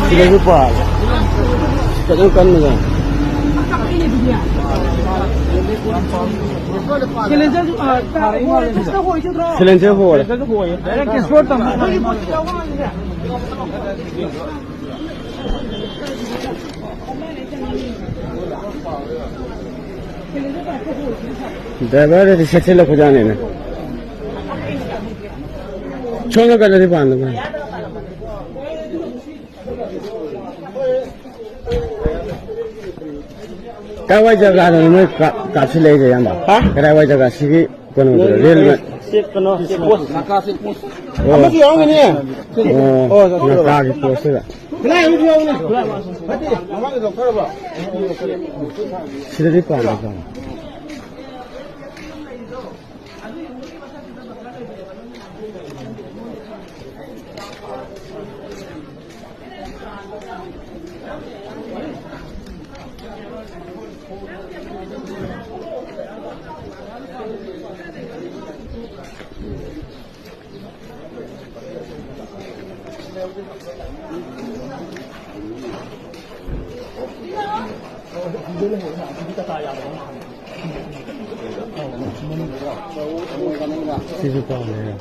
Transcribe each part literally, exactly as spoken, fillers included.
ꯁꯤꯗꯁꯨ ꯄꯥꯜꯂꯦ꯫ ꯐꯖꯅ ꯀꯟꯕꯖꯥꯠꯅꯤ꯫ ꯁꯤꯂꯦꯟꯁꯔꯁꯨ, ꯑ, ꯍꯣꯔꯦ, ꯁꯤꯁꯇꯔ ꯍꯣꯏꯁꯨ ꯅꯠꯇ꯭ꯔꯣ? ꯁꯤꯂꯦꯟꯁꯔ ꯍꯣꯔꯦ꯫ ꯁꯤꯂꯦꯟꯁꯔꯁꯨ ꯍꯣꯔꯦ꯫ ꯗꯥꯏꯔꯦꯛ ꯇ꯭ꯔꯥꯟꯁꯐꯔ ꯇꯧꯅꯤ꯫ ꯗ꯭ꯔꯥꯏꯚꯔꯗꯗꯤ ꯁꯦꯠꯆꯜꯂꯛꯄꯖꯥꯠꯅꯤꯅꯦ꯫ ꯁꯣꯝ ꯅꯥꯀꯟꯗꯗꯤ ꯄꯥꯟꯗꯕ ꯃꯥꯜꯂꯦ꯫ ꯀꯥꯏꯋꯥꯏ ꯖꯒꯥꯗꯅꯣ ꯅꯣꯏ ꯀꯥꯞ-, ꯀꯥꯞꯁꯤꯜꯂꯛꯏꯁꯦ, ꯏꯌꯥꯝꯕ? ꯍꯥ? ꯀꯗꯥꯏꯋꯥꯏ ꯖꯒꯥ? ꯁꯤꯒꯤ ꯀꯩꯅꯣꯗꯨꯔꯣ, ꯔꯦꯜ ꯃ-, ꯁꯤ ꯀꯩꯅꯣ, ꯁꯤ ꯄꯣꯁ꯫ ꯑꯣ꯫ ꯑꯃꯁꯨ ꯌꯥꯎꯔꯝꯒꯅꯤ꯫ ꯑꯣ, ꯑꯣ, ꯅꯥꯀꯥꯒꯤ ꯄꯣꯁꯇꯨꯗ꯫ ꯈꯨꯠꯂꯥꯏ ꯑꯃꯁꯨ ꯌꯥꯎꯕꯅꯦ꯫ ꯅꯠꯇꯦ, ꯃꯃꯥꯡꯒꯤ ꯂꯧꯊꯔꯕ? ꯁꯤꯗꯗꯤ ꯄꯥꯟꯗꯦ꯫ ꯁꯤꯁꯨ ꯄꯥꯝꯃꯦ꯫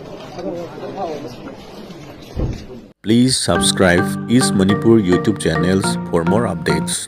Please subscribe East Manipur YouTube channels for more updates.